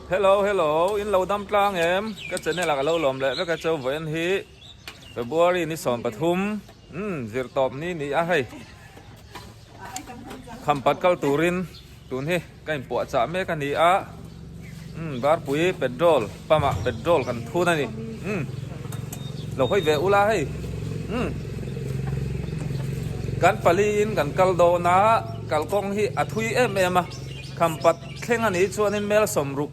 Hello hello in lo dam tlang em ka channel ah ka lo lawm leh vek a chau vawiin hi February ni 13 umm zir tawp ni ni a hei khampat kal turin tun hi ka inpuah chah mek a ni a umm varpui petrol pump ah petrol kan thun a ni umm lo hawi ve ula hei umm kan pali in kan kal dawn a kalkawng hi a thui em em a khampat thleng a nih chuanin mel sawmruk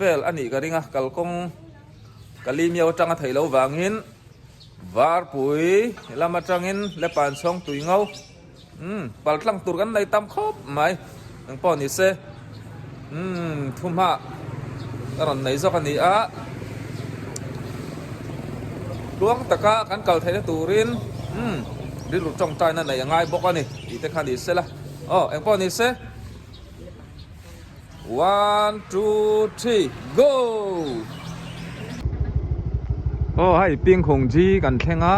vel a nih ka ring a kalkawng Kalimiau atanga theih loh vangin Varpui lam atangin Lepan chhawng tui ngo umm pal tlang tur kan nei tam khawp mai eng pawh ni se umm thumha ka rawn nei zawk a ni a tluang taka kan kal theihna turin umm rilru tawngtaina neih a ngai bawk a ni tih te kha ni se la aw eng pawh ni se. One two three go! Aw hei Pingkhung ji kan thleng a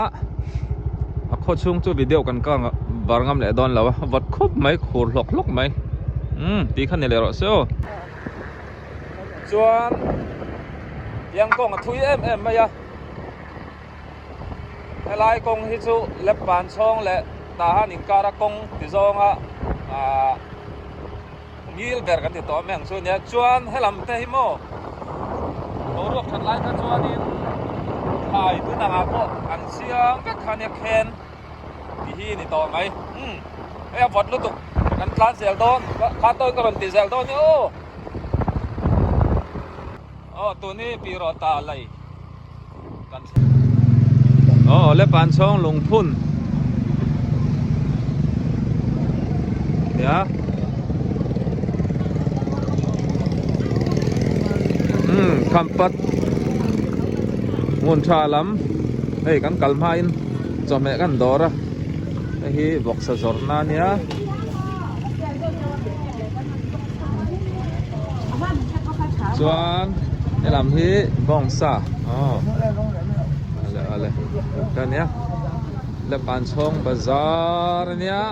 a khaw chhung chu video kan kang bar ngam leh dawn lo a vawt khup mai khur hlawk hlawk mai umm tih kha ni leh rawh se aw chuan piangkawng a thui em em mai a helai kawng hi chu Leppan chhawng leh Tahan inkara kawng ti zawnga ahh ngil ber kan ti tawh mai ang chu nia chuan helam te hi maw boruak that lai kha chuanin thlai tun angah pawh an siam vek kha nia khen ti hi ni tawh mai umm hei a vawt lutuk kan tlan zel dawn kha tawn ka rawn ti zel dawn nia aw aw tun hi pi rawh ta lei kan aw le pan chhawng lungphun nia umm khampat hmun tha lam hei kan kal hma in chawhmeh kan dawr a hei hi vawksa zawrhna a nia. Chuan helam hi bawngsa aw ale ale ta nia Lepan chhawng bazar ania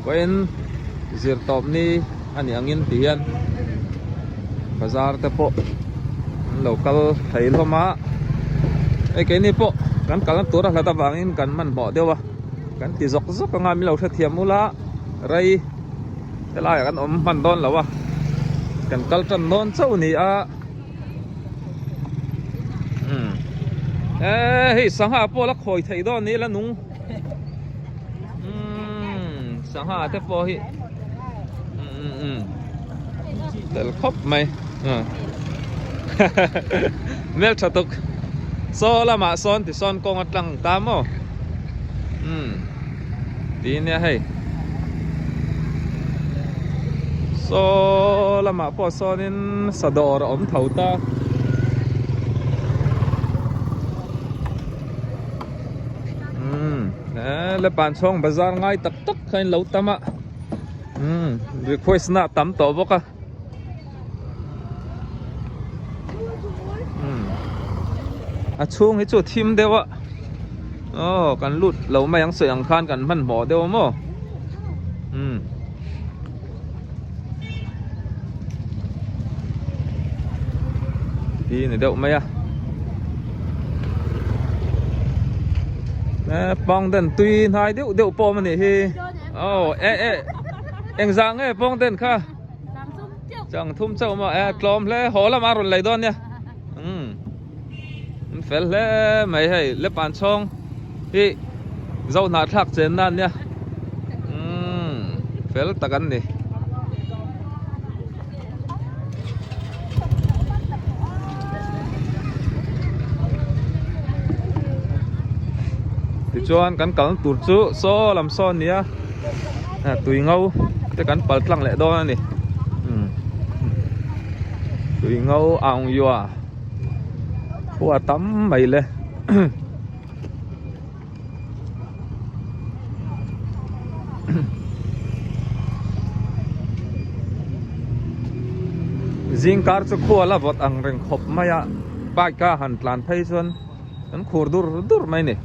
vawiin zir tawp ni a nih angin ti hian bazar te pawh an lo kal thei hlawm a hei keini pawh kan kalna tur a hlat avangin kan hmanhmawh deuh a. Kan ti zawk zawk anga min lo hrethiam ula rei helai ah kan awm hman dawn lo a kan kal tan dawn chauh ni a umm e hei sangha pawh la khawi theih dawn ni la nung umm sangha te pawh hi umm umm tel khawp mai hmel tha tuk saw lamah sawn tisawn kawng a tlang ta maw umm tih nia hei saw lamah pawh sawnin sadawr a awm tho ta umm he le panchhawng bazar ngai tak tak kha in lo tam a. Umm request na tam tawh bawk a umm a chhung hi chu thim deuh a aw kan lut lo mai ang sawi ang khan kan hmanhmawh deuh a maw umm ti ni deuh mai a e pang den tui hnai deuh deuh pawh a awm a nih hi. Oh, e e eng zah nge pawng ten kha chang thum chauh maw e tlawm hle haw lamah a rawn lei dawn nia umm an fel hle mai hei lepan chhawng hi zo hnah thlak chen nan nia umm fel tak an ni. Tichuan kan kalna tur chu saw lam saw a ni a tui ngo te kan pal tlang leh dawn a ni tui ngo ang yua khua tam mai le. Zingkar chu khua la vawt ang reng khawp mai a bike a han tlan phei chuan an khur dur dur mai a ni.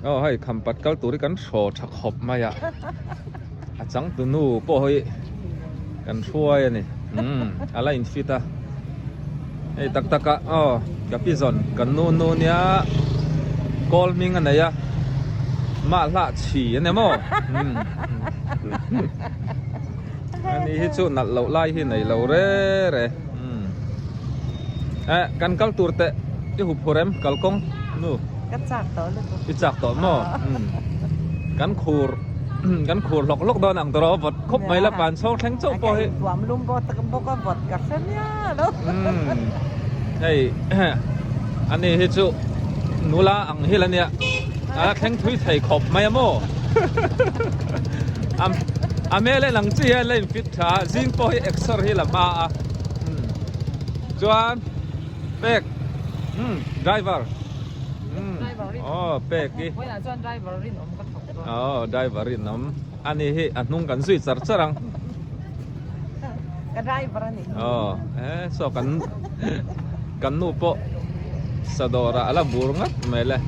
Aw hei khampat kal tur hi kan hraw tha khawp mai a, a changtu nu pawh hi kan hruai a ni umm a la in fit a, hei tak tak a aw ka pi zawn kan nu nu nia kawl hming a nei a mah hlah chhi a ni maw umm ani hi chu nalh loh lai hi nei lo re re umm eh kan kal tur teh i hup hur em kalkawng nu. Ka chak tawh lutuk. I chak tawh maw? Kan khur kan khur hlawk hlawk dawn ang tawh vawt khawp mai la pan chhawng thleng chauh pawh hi. Tuam lum bawk tak bawk a vawt ka hre miah lo. Hei ani hi chu nula ang hi la nia a thleng thui thei khawp mai a maw? A hmel en ang chi hian la in fit tha a zing pawh hi exer hi la hma a chuan pek driver. Aw pek i. Vawiinah chuan driver rinawm ka thawk dawn. Aw driver rinawm ani hi a hnung kan zui char char ang. Ka driver ani. Aw e saw kan kan nu pawh sadawr ah ala bur ngat mai le.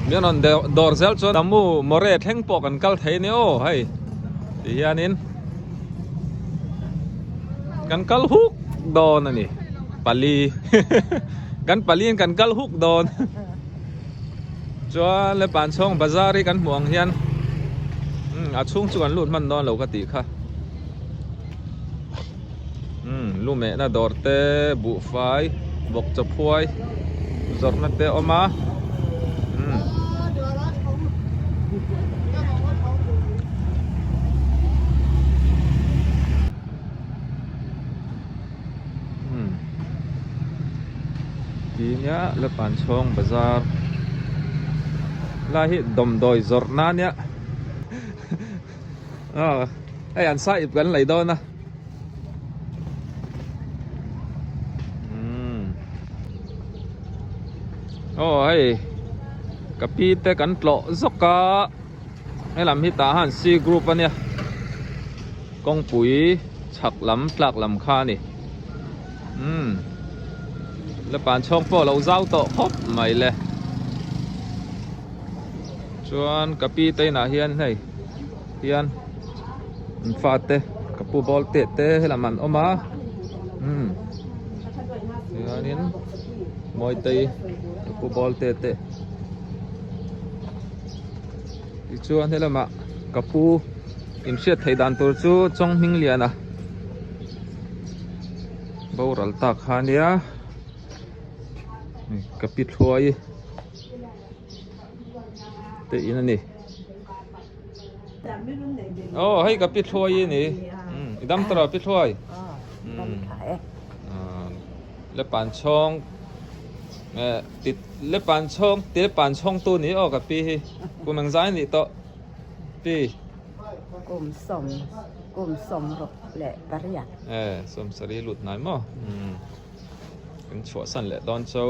Mian rawn dawr zel chuan Tamu More thleng pawh kan kal thei ni aw hei ti hianin kan kal huk dawn ani. Pali kan paliin kan kal huk dawn chuan le Panchhawng bazar hi kan hmuh ang hian a chhung chu kan lut hman dawn lo ka tih kha lu mehna dawr te buhfai bawk chawphuai zawrhna te a awm a. Ti nia la Panchhawng bazar lai hi dawmdawi zawrh na nia aw hei an sa ip kan lei dawn a aw hei ka pi te kan tlawh zawk a helam hi tah han C group a nia. Kawngpui chhak lam tlak lam kha a ni. Umm la pan chhawng pawh a lo zau tawh khawp mai le. Chuan ka pi te inah hian hei hian an fate ka pu bawl teh te helam an awm a umm chuanin Mawitei ka pu bawl teh te tichuan helamah ka pu. Inhriat theih dan tur chu Chawnghming Liana boral tak kha ania ka pi thluai te in a ni aw hei ka pi thluai i ni i dam tawh rawh pi thluai le pan chhawng le pan chhawng te pan chhawng tu ni aw ka pi hi kum engzai nih tawh. Pi. Kum sawm, kum sawmruk leh pariat. E, sawmsarih lut hnai maw? Umm. Kan chhuahsan leh dawn cho.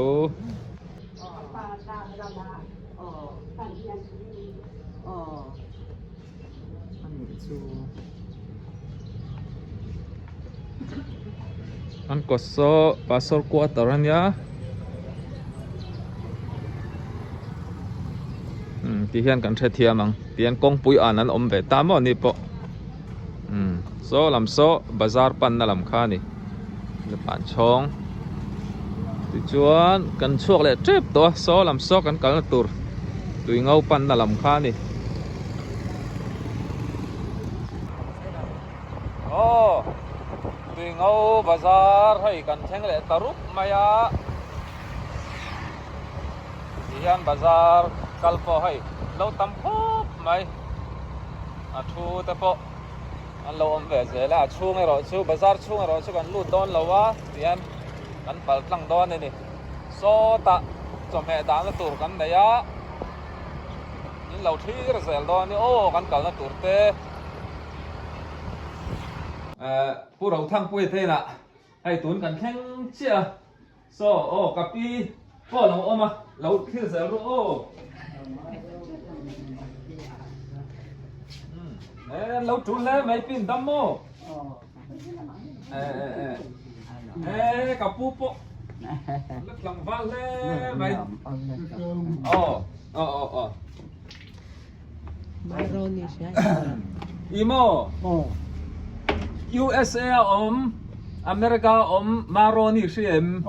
An kawt saw pastor quarter a nia umm ti hian kan hrethiam ang tihian kawngpui an an awm ve ta maw ni pawh umm saw lam saw bazar panna lam kha a ni pan chhawng tichuan kan chhuak leh tep tawh a saw lam saw kan kalna tur tui ngo panna lam kha a ni. Aw tui ngo bazar hei kan thleng leh ta rup mai a ti hian bazar kal pawh hei lo tam khawp mai a thu te pawh an lo awm ve zel a a chhung erawh chu bazar chhung erawh chu kan lut dawn lo a ti hian kan pal tlang dawn a ni sawtah chawhmeh dahna tur kan nei a in lo thlir zel dawn a ni aw kan kalna tur te. Pu Rothangpuia te inah hei tun kan thleng chiah a, saw aw ka pi pawh a lo awm a, lo thlir zel rawh aw. E an lo tul hle mai pin dam maw? E e e e ka pu pawh. La tlangval hle mai. Aw aw aw aw. I maw? USA a awm, America a awm Maroni hria em?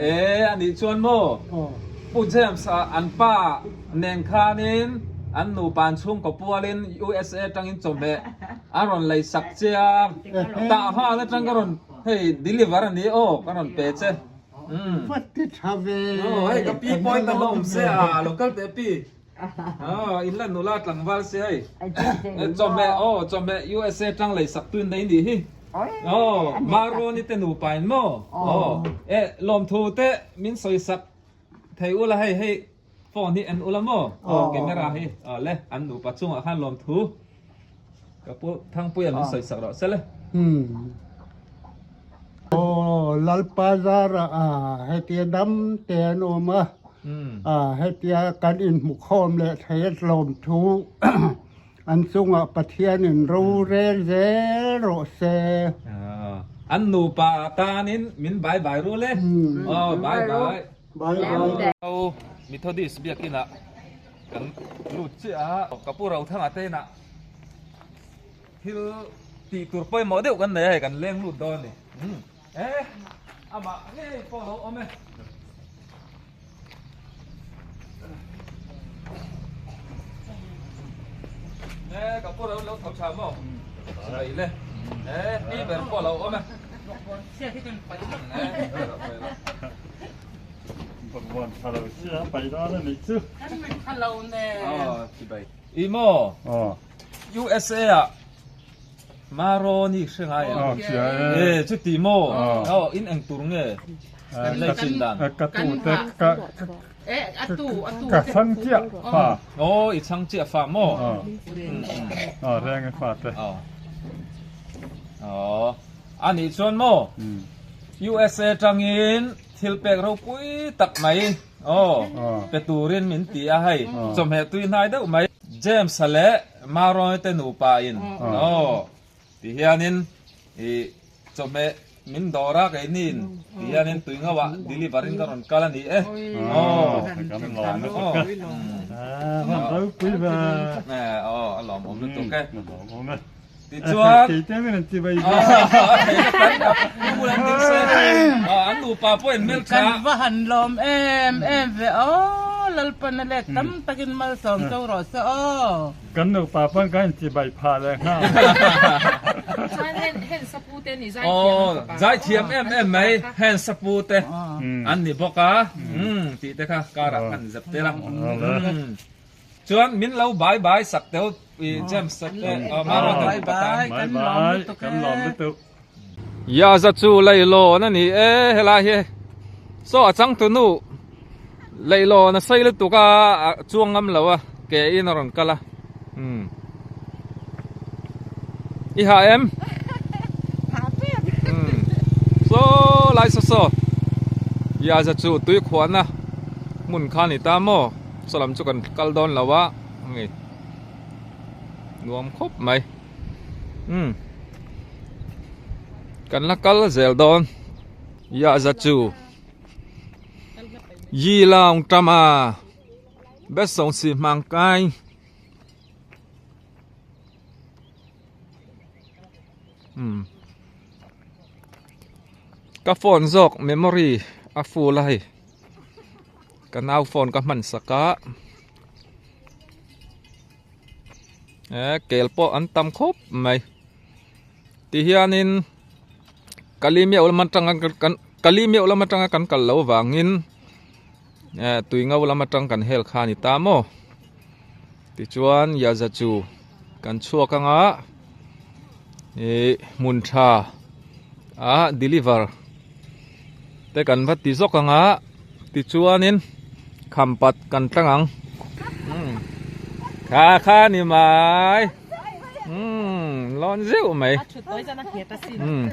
E anih chuan maw? Pu James a an pa nen khanin an nupa an chhungkaw pualin USA atangin chawhmeh a rawn lei sak che a, tah nghal atang ka rawn hei deliver a ni aw ka rawn pe che. Vat ti tha ve. Aw hei ka pi pawhin ka la awm se a lo kal teh pi. Aw in la nula tlangval se hei. Chawhmeh aw chawhmeh USA atang lei sak tuin nei nih hi. Aw Maroni te nupa in maw? Aw e lawmthu te min sawi sak thei ula hei hei phone hi en ula maw? Aw camera hi aw le an nupa chungah khan lawmthu ka pu Thangpuia min sawi sak rawh se le. Aw Lalpa zara a hetia dam te an awm a a hetia kan inhmukhawm leh thei a tlawmthu An chungah Pathianin rorel zel rawh se. An nupa tanin min bai bai rul e. Aw bai bai. Bai bai. Aw Methodist biakinah kan lut chiah a, ka pu Rothanga te inah thil tih tur pawimawh deuh kan nei a hei kan leng lut dawn a ni. E amah ngei pawh a lo awm e. E ka pu ro lo tho tha maw? Chibai le. E pi ber pawh a lo awm e. Bhagwan tha lo sia pai dawn a nih chu. Aw chibai. I maw? USA ah Maroni hre ngai em? Aw hria e. E chuti maw? Aw in eng tur nge lei chin dan? Ka tu te ka ka chhang chiah fa. Aw i chhang chiah fa maw? Aw reng e fa te. Aw aw anih chuan maw USA tangin thil pek ropui tak mai aw pe turin min ti a hei chawhmeh tui hnai deuh mai James-a leh Maroy te nupa in aw ti hianin i chawhmeh min dawr a keinin ti hianin tui ngauh ah deliver in ka rawn kal a ni e aw aw aw a lawmawm lutuk e tichuan an nupa pawh in hmeltha Kan va han lawm em em ve aw Lalpana let tam takin malsawm cho rawh se aw. Kan nupa pawn kan inti bai phah leh nghal. Chuan hen hen sapu te ni zai thiam an fapa. Zai thiam em em mai hen sapu te an ni bawk a tih te kha karah khan zep tel a. Chuan min lo bai bai sak teu i James te Maro te Bai bai kan lawm lutuk e. Kan lawm lutuk. Yaza chu leihlawn a ni e helai hi saw a changtunu leihlawn a sei lutuk a a chuang ngam lo a ke in a rawn kal a umm i hah em umm saw lai saw saw Yaza chu tui khuahna hmun kha a ni ta maw. Saw lam chu kan kal dawn lo a hei nuam khawp mai umm kan la kal zel dawn yahza chu yi laung tam a bet sawng si hmang kai umm ka phone zawk memory a full a hei. Ka nau phone ka hman sak a eh kel pawh an tam khawp mai ti hianin Kalimiau lam atanga kan Kalimiau lam atanga kan kal loh vangin eh tui ngo lam atang kan hel kha a ni ta maw tichuan yaza chu kan chhuak anga ih hmun tha ah deliver. te kan va ti zawk ang a tichuanin khampat kan tlang ang umm kha kha ni mai umm lawn zeuh mai umm.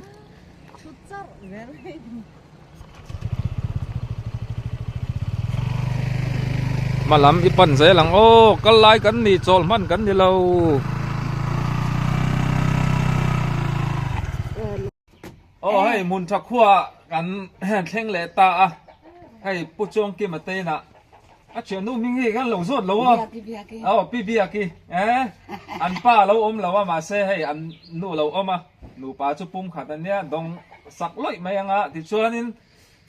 Hma lam i pan zel ang aw kal lai kan ni chawl hman kan ni lo. Aw hei hmun tha khua. kan thleng leh ta a hei Pu Chawngkima te inah a thiannu hming hi kan lo zawt lo a aw Pi Biaki eh an pa a lo awm lo a mahse hei an nu a lo awm a nupa chu pum khat a nia dawng sak lawih mai anga tichuanin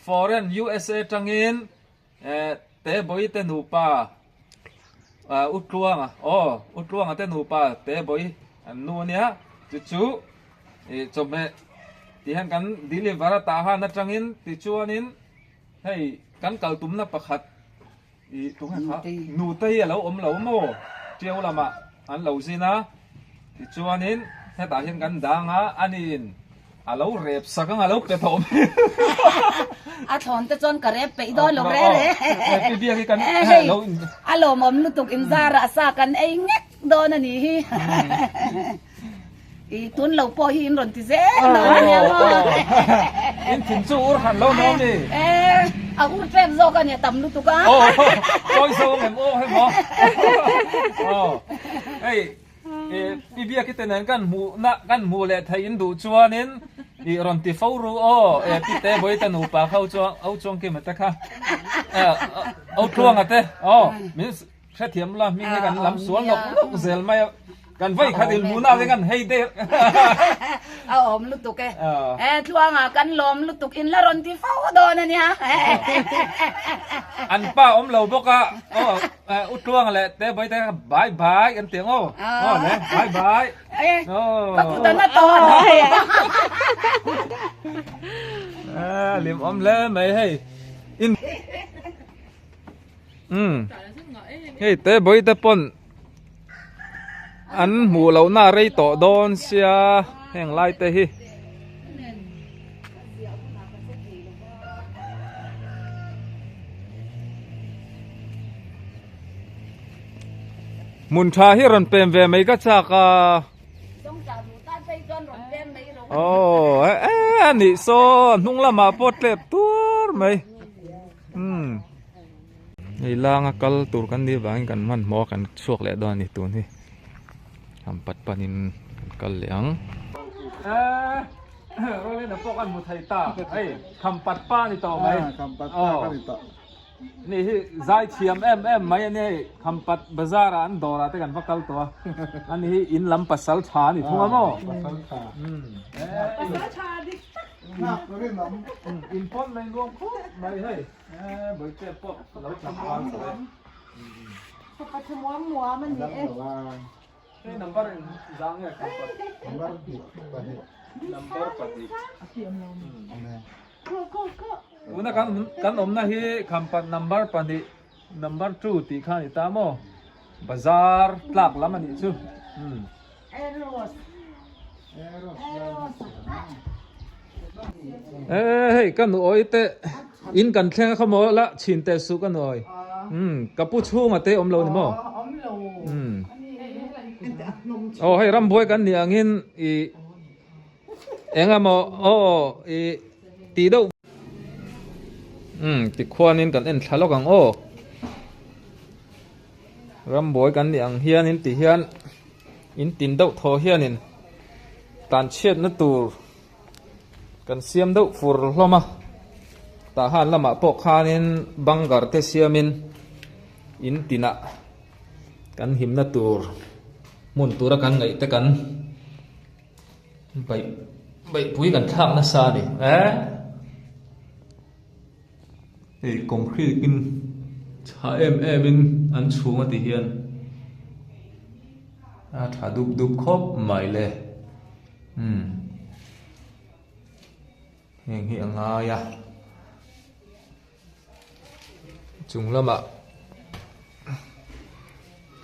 foreign USA tangin Eh te bawi te nupa ah u Tluanga aw u Tluanga te nupa te bawi an nu ania chu chu ih chawhmeh tih hian kan deliver a tah han atangin tichuanin hei kan kal tumna pakhat ih tunge kha nutei a lo awm lo maw Tiau lamah an lo zin a tichuanin hetah hian kan dang a aniin A lo rep sak ang a lo pe tawh mai. A thlawn te chuan ka rep peih dawn lo re re. Pi biak hi kan lo in. A lawmawm lutuk in zarah sa kan ei ngek dawn a nih hi. I tun lo pawh hi in rawn ti zel dawn a nia maw. In thin chu ur han lo maw ni. A ur tlem zawk a nia tam lutuk a. Chawi zo ang em aw hemaw. Hei. Pi Biaki te nen kan hmuhna kan hmuh leh theih in duh chuanin ih rawn ti fo ru aw e Pi te Bawi te nupa kha u chuang au chuang Kima te kha au Tluanga te aw min hrethiam la hming hi kan lam sual nawk nawk zel mai a kan vawi khat in hmuhna te kan hei der a awm lutuk e e Tluanga kan lawm lutuk in la rawn ti fo dawn a nia an pa awm lo bawk a aw U Tluang leh te bawi te bye bye an ti ang aw. Aw le bye bye. Ka kut an a tawh a. A lim awm hle mai hei. In Um hei te bawi te pawn an hmuh lohna a rei tawh dawn sia heng lai te hi. Hmun tha hi rawn pem ve mai ka chak a. Aw e a nih saw a hnung lamah pawh tlep tur mai. Umm hei langa kal tur kan nih vangin kan hmanhmawh a kan chhuak leh dawn a ni tun hi. Han pat panin kan kal leh ang. Rolena pawh kan hmu thei ta hei kham pat pa ni tawh mai kham pat pa ka ni tawh ni hi zai thiam em em mai ani hei kham pat bazar ah an dawr ah te kan va kal tawh a ani hi in lam pasal tha ani thung a maw pasal tha pasal tha dik tak in pawn mai nuam khawp mai hei bawihte pawh lo tlangval tawh e. Fapa muam muam a ni e. Hei number in zang nge kha pat. Number pahnih. Number pahnih. Tuna kan kan awmna hi khampat number pahnih number 2 tih kha ni ta maw. Bazar tlak lam a nih chu. Eros. Eros. E hei ka nu awi te in kan thleng a kha maw la chhin teh suh ka nu awi. Umm ka pu chhunga te awm lo ni maw. Awm lo. Umm. Aw hei rambuai kan nih angin i eng emaw aw i tih deuh. Umm tikhuanin kan en thla lawk ang aw. Rambuai kan nih ang hianin ti hian in tin deuh thaw hianin tan chhiatna tur kan siam deuh fur hlawm a tah han lamah pawh khanin bunker te siamin in tinah kan himna tur hmun tura kan ngaih te kan baih baihpui kan thlak nasa a ni eh. Hei concrete in tha em em in an chhung a ti hian a tha dup dup khawp mai le umm heng hi a ngai a chung lamah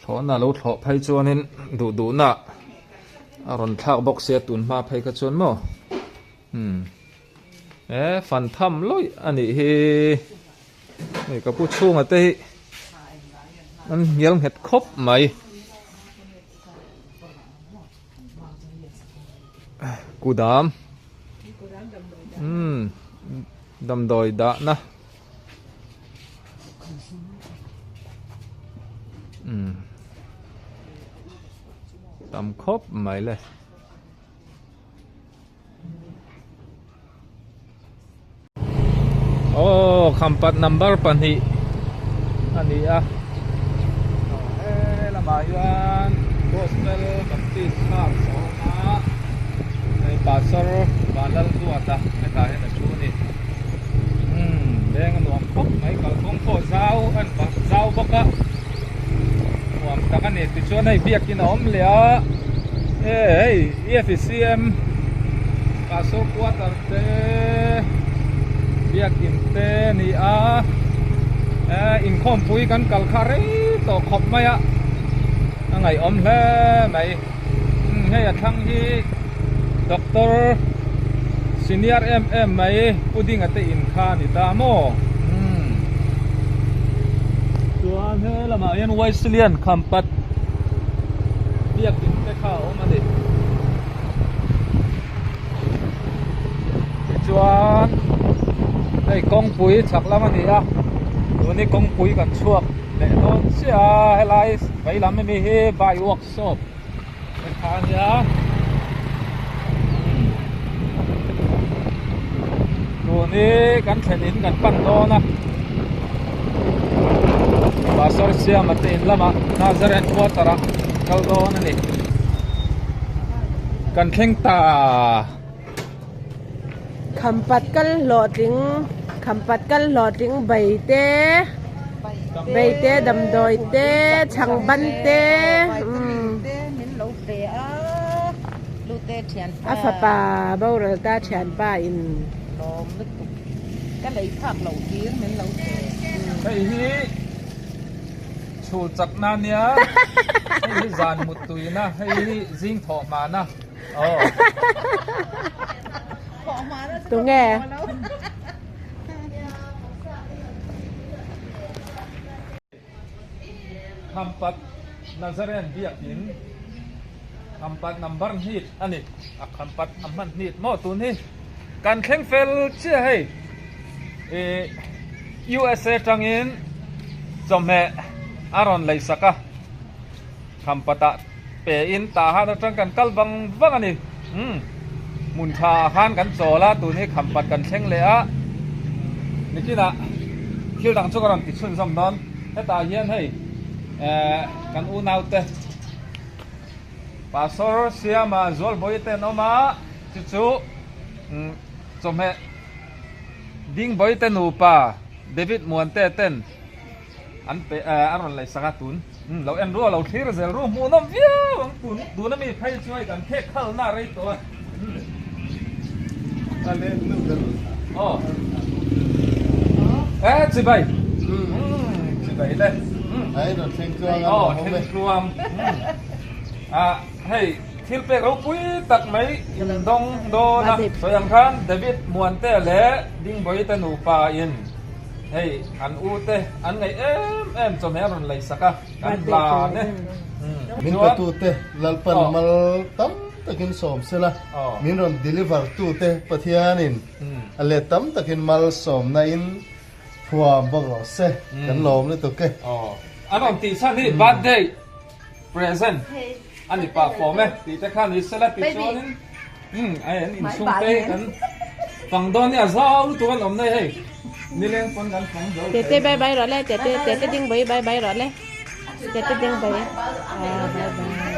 thlawhna lo thlawh phei chuanin duh duhna a rawn thlak bawk sia tun hma phei kha chuan maw umm. E fan tham lawih a nih hi hei ka pu chhunga te hi an hnial nghet khawp mai kudam umm damdawi dahna umm tam khawp mai le. Aw Khampat number pahnih a ni a, aw he lamah hian Gospel Baptist Church a awm a, hei Pastor Vanlalduata hetah hian a thu a ni. Umm leng a nuam khawp mai kalkawng pawh zau a zau bawk a, nuam tak a ni. Tichuan hei biakin a awm leh a, e hei EFCM Pastor quarter te biakin te a ni a eh inkhawmpui kan kal kha rei tawh khawp mai a a ngaihawm hle mai umm hei a thlang hi doctor senior em em mai Pu Dinga te in kha a ni ta maw umm chuan he lamah hian Wesley-an khampat biakin te kha a awm a ni. Tichuan hei kawngpui chhak lam a ni a tun hi kawngpui kan chhuak leh dawn chiah a helai vei lam ami hi bike workshop te kha a nia tun hi kan thlen in kan pan dawn a Pastor Siama te in lamah Nazareth quarter ah kal dawn a ni. Kan thleng ta. Khampat kal hlawhtling Khampat kal hlawhtling bai te bai te damdawi te chhang ban te a fapa boral ta thianpa in Hei hi. Chhul chakna ania, hei hi zan mut tuina, hei hi zing thawh hmana aw. Tunge? Khampat Nazarene biakin Khampat number hnit a ni, a Khampat a hman hnit maw tun hi kan thleng fel chiah hei. Ih USA tangin chawhmeh a rawn lei sak a, Khampatah pe in tah han atang kan kal vang vang a ni. Umm hmun tha ah khan kan chawl a, tun hi Khampat kan thleng leh a, nikinah thil dang chu ka rawn ti chhunzawm dawn. Hetah hian hei eh kan unaute Pastor Siama Zualbawi te an awm a, chu chu umm chawhmeh. Dingbawi te nupa David Muante ten an pe an rawn lei sak a tun lo en ru a lo thlir zel ru hmuhnawm viau ang tun tuna mi phei chu hei kan khek khal na rei tawh a aw e chibai chibai le aw thleng tluang a hei. Thil pek ropui tak mai in dawng dawn a. Sawi ang khan David Muante leh Dingbawi te nupa in hei an u te an ngaih em em chawhmeh a rawn lei sak a, kan hlan e. Min pe tu te Lalpan mal tam takin sawm sela, min rawn deliver tu te Pathianin a let tam takin mal sawmna in thuam bawk rawh se, kan lawm lutuk e. An rawn tih chhan hi birthday present. A ni pah fawm e tih te kha ni sela ti chuanin umm a en inchhung te kan fang dawn nia zau lutuk an awm nei hei nileng pawn kan fang zo thei. Tete bye bye rawh le tete tete ding bai bye bye rawh le tete ding bai ah bye bye.